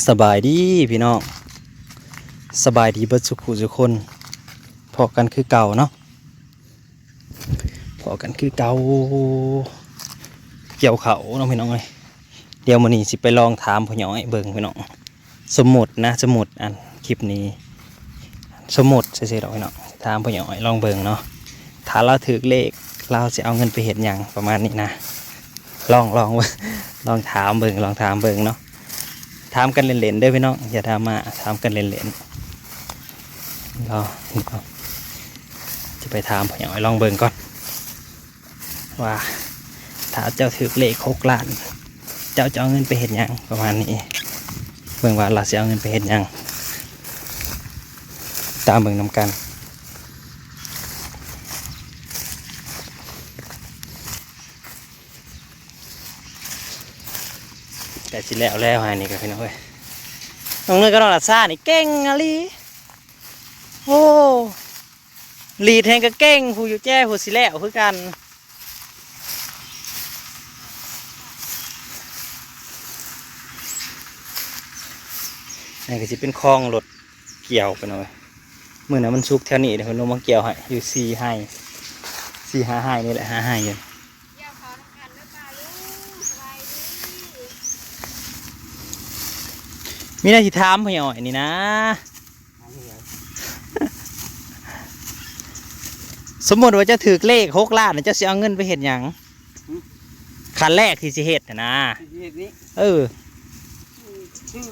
ສະບາຍດີພີ່ນ້ອງ ສະບາຍດີເບິດສູ່ຜູ້ສູ່ຄົນ ພໍ້ກັນຄືເກົ່າເນາະ ພໍ້ກັນຄືເກົ່າ ກ່ຽວເຂົ້າເນາະພີ່ນ້ອງເອີຍ. ດຽວມື້ນີ້ຊິໄປລອງຖາມພໍ່ຍ້ອຍເບິ່ງພີ່ນ້ອງ ສົມມຸດນະ ສົມມຸດ ອັນຄລິບນີ້ສົມມຸດຊື່ໆດອກພີ່ນ້ອງ ຖາມພໍ່ຍ້ອຍລອງເບິ່ງເນາະ ຖ້າລາວຖືກເລກ ລາວຊິເອົາເງິນໄປເຮັດຫຍັງ ປະມານນີ້ນະ ລອງ ລອງ ລອງຖາມເບິ່ງ ລອງຖາມເບິ່ງເນາະ ຖາມກັນເລ່ນໆເດີພີ່ນ້ອງ ຢ່າດຣາມາ ຖາມກັນເລ່ນໆ ລອ ຈະໄປຖາມພໍ່ຍ້ອຍລອງເບິ່ງກ່ອນ ວ່າຖ້າເຈົ້າຖືກເລກຫົກລ້ານ ເຈົ້າຈະເອົາເງິນໄປເຮັດຫຍັງ ປະມານນີ້ ເບິ່ງວ່າລາວຊິເອົາເງິນໄປເຮັດຫຍັງ ຕາມເບິ່ງນຳກັນ. ໃກ້ຊິແລ້ວແລ້ວ ໃຫ້ນີ້ກໍພີ່ນ້ອງເອີຍ ນ້ອງເນີຍກັບນ້ອງລາຊານີ້ເກັ່ງອີ່ຫຼີ ໂອ້ ລີດແຮງກໍເກັ່ງ ຜູ້ຢູ່ແຈ້ຜູ້ຊິແລ້ວຄືກັນ ອັນນີ້ກໍຊິເປັນຄອງລົດກ່ຽວໄປໜ່ອຍ ມື້ນັ້ນມັນສຸກແຖວນີ້ເດ້ ເພິ່ນລົງມາກ່ຽວໃຫ້ ຢູ່ສີ່ໄຮ່ ສີ່ຫ້າໄຮ່ນີ້ແຫຼະ ຫ້າໄຮ່ຢູ່ ມີແນວຊິຖາມພໍ່ຍ້ອຍນີ້ນະ ສົມມຸດວ່າເຈົ້າຖືກເລກຫົກລ້ານ ເຈົ້າຊິເອົາເງິນໄປເຮັດຫຍັງ? ຫຶ? ຂັ້ນແລກທີ່ຊິເຮັດຫັ້ນນະ ທີ່ຊິເຮັດນີ້ ເອີ ຊື້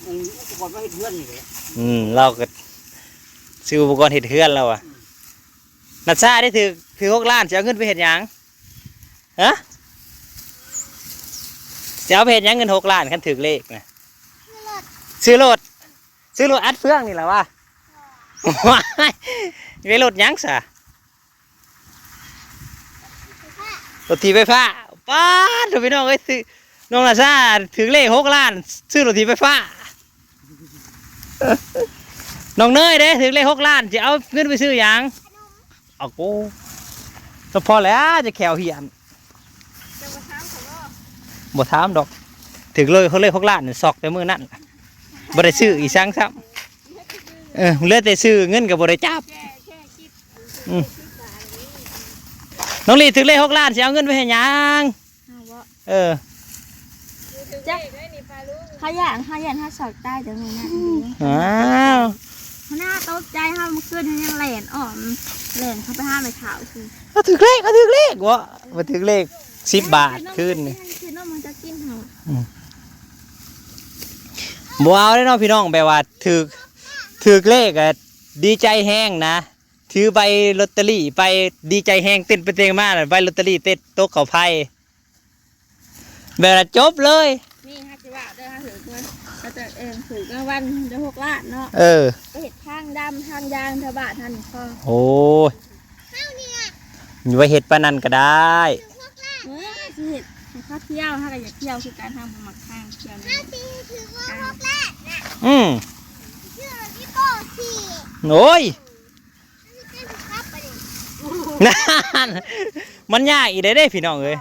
ອັນອຸປະກອນມາເຮັດເຮືອນນີ້ແຫຼະ ອືມ ລາວກໍຊື້ອຸປະກອນເຮັດເຮືອນລາວວ່າ ອືມ ນັດຊາໄດ້ຖືກ ຖືກຫົກລ້ານ ຊິເອົາເງິນໄປເຮັດຫຍັງ? ຮະ? ຊິເອົາໄປເຮັດຫຍັງເງິນຫົກລ້ານ ຄັນຖືກເລກນະ? ຊື້ລົດ ຊື້ລົດ ອັດເຟືອງນີ້ລະວະ ໄປລົດຫຍັງຊະ? ລົດຖີບໄຟຟ້າ ປາດໂທ້ ພີ່ນ້ອງເອີຍ ຊື້ ນ້ອງລາຊາຖືກເລກຫົກລ້ານ ຊື້ລົດຖີບໄຟຟ້າ ນ້ອງເນີຍເດ້ ຖືກເລກຫົກລ້ານ ຊິເອົາເງິນໄປຊື້ຫຍັງ? ເອົາໂກ ກໍພໍແລ້ວ ຈະແຂ້ວຫ້ຽນ ຈະບໍ່ຖາມເຂົາບໍ່? ບໍ່ຖາມດອກ ຖືກເລກຫົກລ້ານ ຊອກແຕ່ມື້ນັ້ນ ບໍ່ໄດ້ຊື້ອີກສັງຊ້ຳ ເອີ ເຫຼືອແຕ່ຊື້ ເງິນກໍບໍ່ໄດ້ຈັບ ອືມ ນ້ອງລີ້ຖືກເລກຫົກລ້ານ ຊິເອົາເງິນໄປເຮັດຫຍັງ? ເຮົາບໍ່? ເອີ ຈັກ ເຮົາຢ້ານ ເຮົາຢ້ານເຮົາຊອກຕາຍແຕ່ມື້ນັ້ນ ອ້າວ ເຮົາໜ້າຕົກໃຈ ເຮົາມື້ຄືນເຮົາຍັງແລ່ນອ້ອມ ແລ່ນເຂົ້າໄປຫາແມ່ເຖົ້າ ເຮົາຖືກເລກ ເຮົາຖືກເລກບໍ່? ບໍ່ຖືກເລກສິບບາດຄືນນີ້ ເຮົາຊິເອົາມາຈາກກິນເຮົາ ອືມ ບໍ່ເອົາເດ້ເນາະພີ່ນ້ອງ ແບບວ່າຖືກ ຖືກເລກອະ ດີໃຈແຮງນະ ຖືໃບລອດເຕີຣີໄປ ດີໃຈແຮງ ເຕັ້ນໄປເຕັ້ນມາ ໃບລອດເຕີຣີເຕັດຕົກເຂົ້າໄຟ ແບບນັ້ນຈົບເລີຍ ນີ້ເຮົາຊິວ່າເດີ ເຮົາຖືກເງິນ ເຂົາເຈົ້າເອີ້ນຖືກລາງວັນໄດ້ຫົກລ້ານເນາະ ເອີ ໄປເຮັດທາງດຳທາງຢາງແຖວບ້ານຫັ້ນພໍ ໂອ້ຍ ເຮົານີ້ນະ ຢ່າໄປເຮັດປານນັ້ນກໍໄດ້ ເອີ ຊິເຮັດໃຫ້ເຂົາທ່ຽວ ເຮົາກໍຢາກທ່ຽວຄືກັນ ເຮົາບໍ່ມັກທາງທ່ຽວນີ້ ເຮົາຊິຖືກເງິນຫົກລ້ານນະ ອືມ ຊື້ລົດອີໂກ້ຂີ່ ໂອ້ຍ ນັ້ນ ມັນຍາກອີກແລ້ວເດ້ພີ່ນ້ອງເອີຍ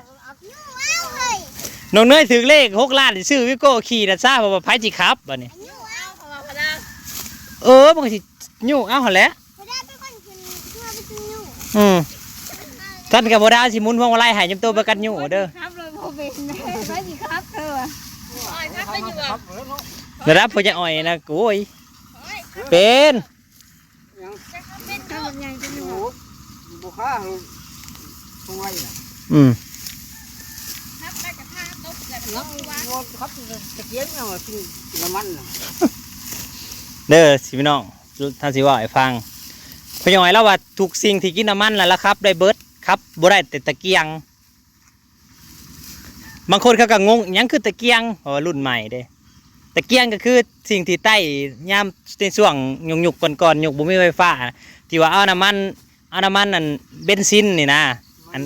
ນ້ອງເນີຍຖືກເລກຫົກລ້ານ ຊິຊື້ວິໂກ້ຂີ່ນະຊາ ເພາະວ່າໃຜຊິຂັບບາດນີ້ ເອີ ມັນກໍຊິຍູ້ເອົາຫັ້ນແຫຼະ ອືມ ທ່ານກໍບໍ່ໄດ້ຊິໝູນພວງມາໄລໃຫ້ ຍາມໂຕປະກັນຍູ້ເດີ ຂັບລົດບໍ່ເປັນ ໃຜຊິຂັບເດີ ລະດັບພໍ່ໃຫຍ່ອ້ອຍນະ ໂອ້ຍ ເປັນ ຍັງ ເປັນເຂົາໃຫຍ່ຈະໜວດ ໂອ້ ບໍ່ຄ້າຄົງໄວນະ ອືມ ຂັບໄປກະທາຕົກແລ້ວກໍຕົກຢູ່ວ່າ ຂັບຕະກຽງເອົາກິນ ກິນນ້ຳມັນນະ ເດີພີ່ນ້ອງ ຖ້າຊິເວົ້າໃຫ້ຟັງ ພໍ່ໃຫຍ່ອ້ອຍລາວວ່າທຸກສິ່ງທີ່ກິນນ້ຳມັນລະລາວຂັບໄດ້ເບິດ ຂັບບໍ່ໄດ້ແຕ່ຕະກຽງ ບາງຄົນເຂົາກໍງົງ ຫຍັງຄືຕະກຽງ ເພາະວ່າລຸ້ນໃໝ່ເດ້ ຕະກຽງກໍຄືສິ່ງທີ່ໃຊ້ຍາມໃນຊ່ວງຍຸກໆກ່ອນໆ ຍຸກບໍ່ມີໄຟຟ້າ ທີ່ວ່າເອົານ້ຳມັນ ເອົານ້ຳມັນອັນເບັນຊິນນີ້ນະ ອັນ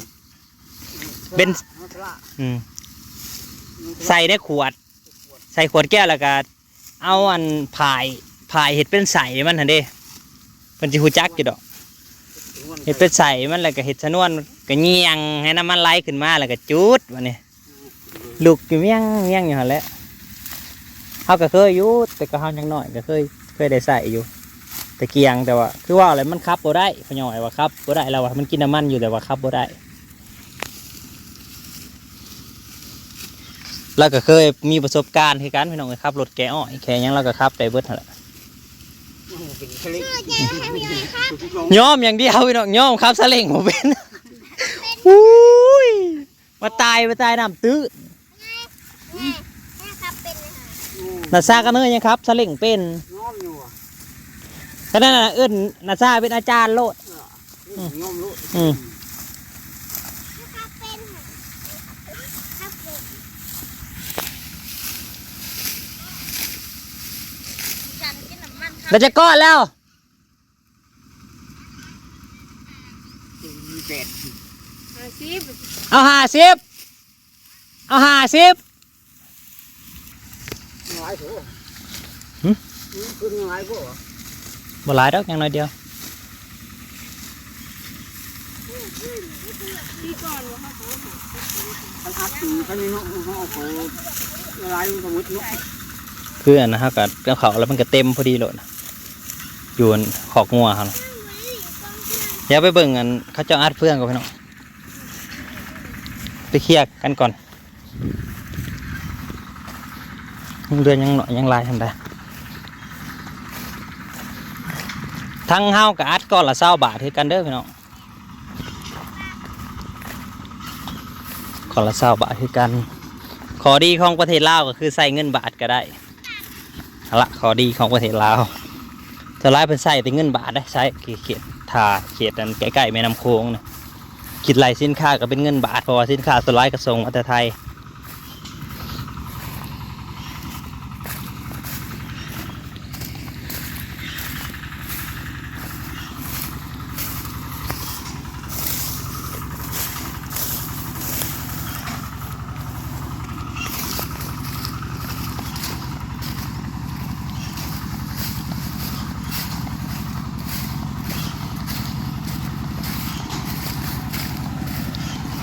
ເບັນ ອືມ ໃສ່ໃນຂວດ ໃສ່ຂວດແກ້ວ ແລ້ວກໍ ເອົາອັນຝ້າຍ ຝ້າຍເຮັດເປັນໄສ້ມັນຫັ້ນເດ້ ເພິ່ນຊິຮູ້ຈັກຢູ່ດອກ ເຮັດເປັນໄສ້ມັນ ແລ້ວກໍເຮັດຊະນວນ ກໍຍ່ຽງໃຫ້ນ້ຳມັນໄຫຼຂຶ້ນມາ ແລ້ວກໍຈູດບາດນີ້ ລຸກຢູ່ມຽງໆຢູ່ຫັ້ນແຫຼະ. ເຮົາກໍເຄີຍຢູ່ ແຕ່ກໍເຮົາຍັງນ້ອຍກໍເຄີຍ ເຄີຍໄດ້ໃຊ້ຢູ່ ຕະກຽງ. ແຕ່ວ່າຄືວ່າແຫຼະ ມັນຂັບບໍ່ໄດ້ ພໍ່ຍ່ອຍວ່າຂັບບໍ່ໄດ້ ລາວວ່າມັນກິນນ້ຳມັນຢູ່ ແຕ່ວ່າຂັບບໍ່ໄດ້. ລາວກໍເຄີຍມີປະສົບການຄືກັນ ພີ່ນ້ອງເອີຍ, ຂັບລົດແກ່ອ້ອຍແກ່ຫຍັງ ລາວກໍຂັບໄດ້ເບິດຫັ້ນແຫຼະ. ໂອ້ ເປັນສະເລັງ ຍອມຢ່າງດຽວ ພີ່ນ້ອງ, ຍອມຂັບສະເລັງບໍ່ເປັນ. ອຸ້ຍ ວ່າຕາຍ ວ່າຕາຍນ້ຳຕື້ນ. ນ້າຊາກັບເນີຍຍັງຂັບສະເລັງເປັນ. ຍອມຢູ່ຫວາ? ຂະໜາດນັ້ນເອີ້ນນ້າຊາເປັນອາຈານໂລດ. ເອີ ອືມ ຍອມໂລດ. ອືມ ແລ້ວຈະກອດແລ້ວ. ແປດ ຫ້າສິບ ເອົາຫ້າສິບ ເອົາຫ້າສິບ. ຫຼາຍໂພດ. ຫຶ? ມັນຂຶ້ນຫຼາຍໂພດຫວາ? ບໍ່ຫຼາຍດອກ ຍັງໜ້ອຍດຽວ. ທີ່ກ່ອນວ່າເຮົາເອົາຫ້າສິບ ຄັນອັດ ຄັນນີ້ເນາະ ເຮົາເອົາເຂົ້າຫຼາຍມັນກໍໝົດເນາະ. ຄືອັນນັ້ນ ເຮົາກໍເອົາເຂົ້າແລ້ວມັນກໍເຕັມພໍດີໂລດ ຢູ່ອັນຄອກງົວເຮົາ. ດຽວໄປເບິ່ງອັນເຂົາເຈົ້າອັດເຟືອງກ່ອນ ພີ່ນ້ອງ, ໄປເຄຍກັນກ່ອນ. ເດືອນຍັງໜ້ອຍ ຍັງຫຼາຍທຳດາ. ທາງເຮົາກໍອັດກ້ອນລະຊາວບາດຄືກັນເດີພີ່ນ້ອງ, ກ້ອນລະຊາວບາດຄືກັນ. ຂໍ້ດີຂອງປະເທດລາວກໍຄືໃຊ້ເງິນບາດກໍໄດ້. ຫັ້ນລະ ຂໍ້ດີຂອງປະເທດລາວ, ສ່ວນຫຼາຍເພິ່ນໃຊ້ແຕ່ເງິນບາດເດ້, ໃຊ້ເຂດ ຖ້າເຂດອັນໃກ້ໆແມ່ນ້ຳໂຂງນະ ຄິດໄລ່ສິນຄ້າກໍເປັນເງິນບາດ ເພາະວ່າສິນຄ້າສ່ວນຫຼາຍກໍສົ່ງມາແຕ່ໄທ.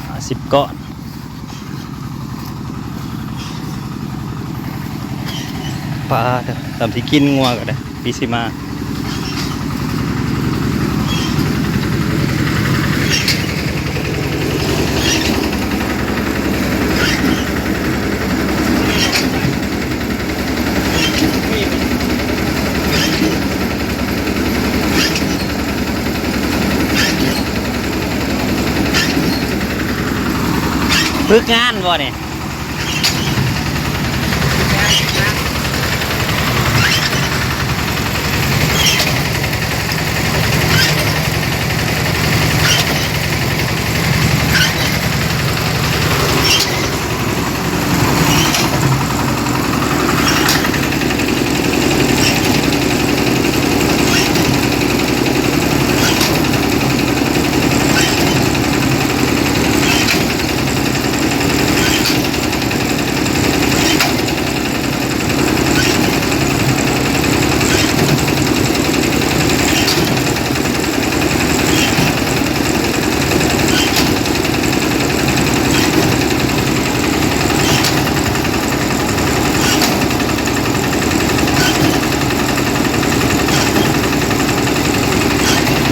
ຫ້າສິບກ້ອນ. ປາດ ສ່ຳຊິກິນງົວກໍໄດ້ ປີຊິມາ. ຝຶກງານບໍ່ນີ້?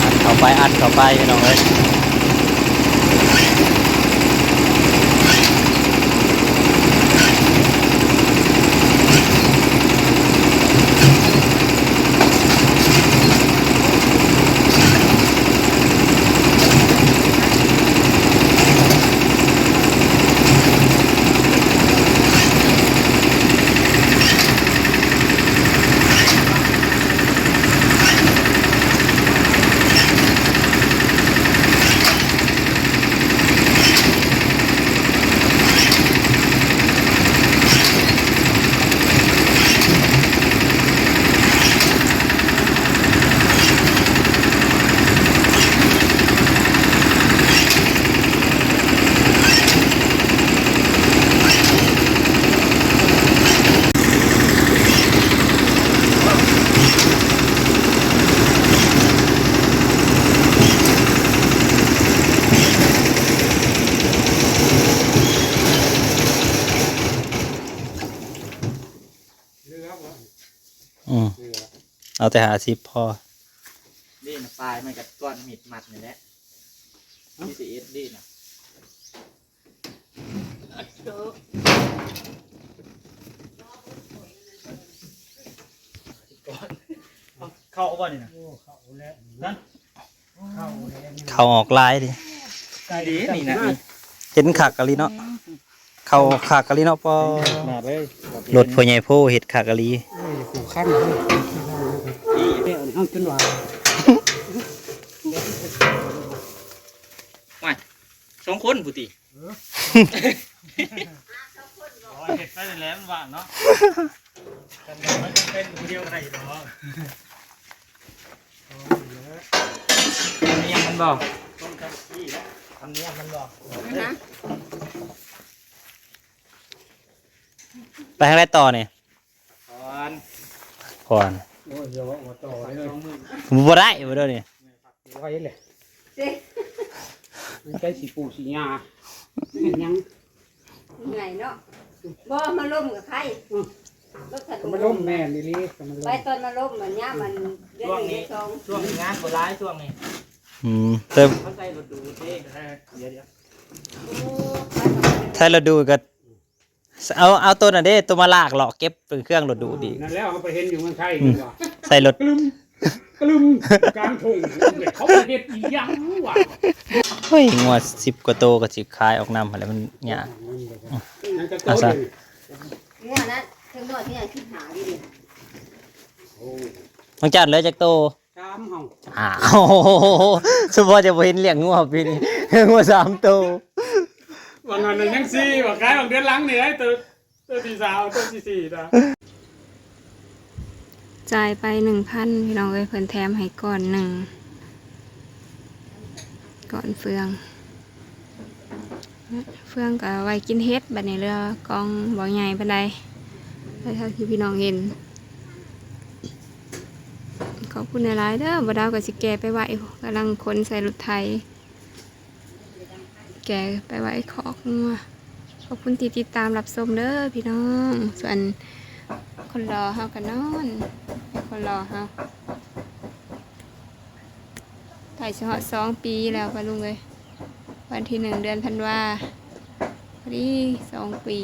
ອັດເຂົ້າໄປ ອັດເຂົ້າໄປ ພີ່ນ້ອງເອີຍ. ອັດເຂົ້າໄປ ອັດເຂົ້າໄປ ພີ່ນ້ອງເອີຍ. ອືມ ເອົາແຕ່ຫ້າສິບພໍ. ນີ້ນະ ປາຍມັນກໍກ້ອນມີດມັດນີ້ແຫຼະ ມີແຕ່ເອັດດີນະ. ເຂົ້າບໍ່ນີ້ນະ? ໂອ້ ເຂົ້າແລ້ວ ນະ ເຂົ້າແລ້ວ ເຂົ້າອອກຫຼາຍເດ້. ໄກ່ນີ້ນະ ເຫັນຄັກອີ່ຫຼີເນາະ. ເຂົ້າຄັກອີ່ຫຼີເນາະ. ປໍ ຂະໜາດເລີຍ ລົດພໍ່ໃຫຍ່ໂພເຮັດຄັກອີ່ຫຼີ. ໂອ້ຍ ກູຄັນເລີຍ ເຮົາຈົນວ່າ ວ້າຍ ສອງຄົນພຸ້ນຕິ. ເອີ ໂອ້ຍ ເຮັດໄປແລ້ວມັນວ່າງເນາະ. ຄັນວ່າມັນເປັນຜູ້ດຽວກໍໄດ້ຢູ່ດອກ. ເອົາເມຍມັນບໍ່? ເອົາເມຍມັນບໍ່? ໄປທາງໃດຕໍ່ນີ້? ຜ່ອນ ໂອ້ຍ ຢ່າເວົ້າວ່າຕໍ່ເລີຍ ບໍ່ໄດ້ບໍ່ໄດ້ນີ້. ໄວເລີຍ ເດ້ ມັນໃຊ້ສີປູສີຫຍ້າ ເຮັດຫຍັງ ເມື່ອຍເນາະ. ບໍ່ ມາລົມກັບໃຜ? ອືມ ລົມກັບ ມາລົມ ແມ່ນອີ່ຫຼີ ມາລົມ ໄປຕອນມາລົມ ມັນຍາມມັນເດືອນໜຶ່ງເດືອນສອງ ຊ່ວງນີ້ງານບໍ່ຫຼາຍຊ່ວງນີ້. ອືມ ແຕ່ເຂົາໃສ່ລົດດູດເດ້. ເອີ ດຽວໆ ໂອ້ ໃສ່ລົດດູດກໍ ເອົາ ເອົາໂຕນັ້ນເດ້ ໂຕມາລາກເລາະເກັບເຄື່ອງລົດດູດອີກ. ນັ້ນແຫຼະ ເຮົາໄປເຫັນຢູ່ເມືອງໄທ ອືມ ວ່າ ໃສ່ລົດ ກະລຶມ ກະລຶມ ກາງທົ່ງ ເຂົາເຮັດອີ່ຫຍັງວະ? ໂອ້ຍ ງົວສິບກວ່າໂຕກໍຊິຂາຍອອກນຳຫັ້ນແຫຼະ ມັນຍາກ. ອືມ ຍັງຈັກໂຕ ອາຊາ ເດ? ງົວນັ້ນ ເຖິງໜ້ອຍທີ່ຍັງສິບຫ້າຢູ່ເດ. ໂອ້ ນ້ອງຈັນເຫຼືອຈັກໂຕ? ສາມເຮົາ ອ້າວ ສະເພາະຈະບໍ່ເຫັນລ້ຽງງົວປີນີ້ ງົວສາມໂຕ. ຫວ່າງນັ້ນຍັງສີ່ ວ່າຂາຍຫວ່າງເດືອນຫຼັງນີ້ໄດ້ ໂຕ ໂຕທີສາມ ໂຕທີສີ່ນະ. ຈ່າຍໄປໜຶ່ງພັນ ພີ່ນ້ອງເອີຍ ເພິ່ນແຖມໃຫ້ກ້ອນໜຶ່ງ ກ້ອນເຟືອງ. ເຟືອງກໍໄວ້ກິນເຫັດ. ບັດນີ້ເຫຼືອກອງບໍ່ໃຫຍ່ປານໃດ ແລ້ວເທົ່າທີ່ພີ່ນ້ອງເຫັນ. ຂອບຄຸນຫຼາຍໆເດີ. ບໍ່ດາວກໍຊິແກ່ໄປໄວ້ ກຳລັງຂົນໃສ່ລົດໄຖ ແກ່ໄປໄວ້ຄອກງົວ. ຂອບຄຸນທີ່ຕິດຕາມຮັບຊົມເດີພີ່ນ້ອງ. ສ່ວນຄົນຫຼໍ່ເຮົາກໍນອນ ຄົນຫຼໍ່ເຮົາ ໃກ້ຊິຮອດສອງປີແລ້ວປ້າລຸງເອີຍ. ວັນທີໜຶ່ງ ເດືອນທັນວາ ພໍດີສອງປີ.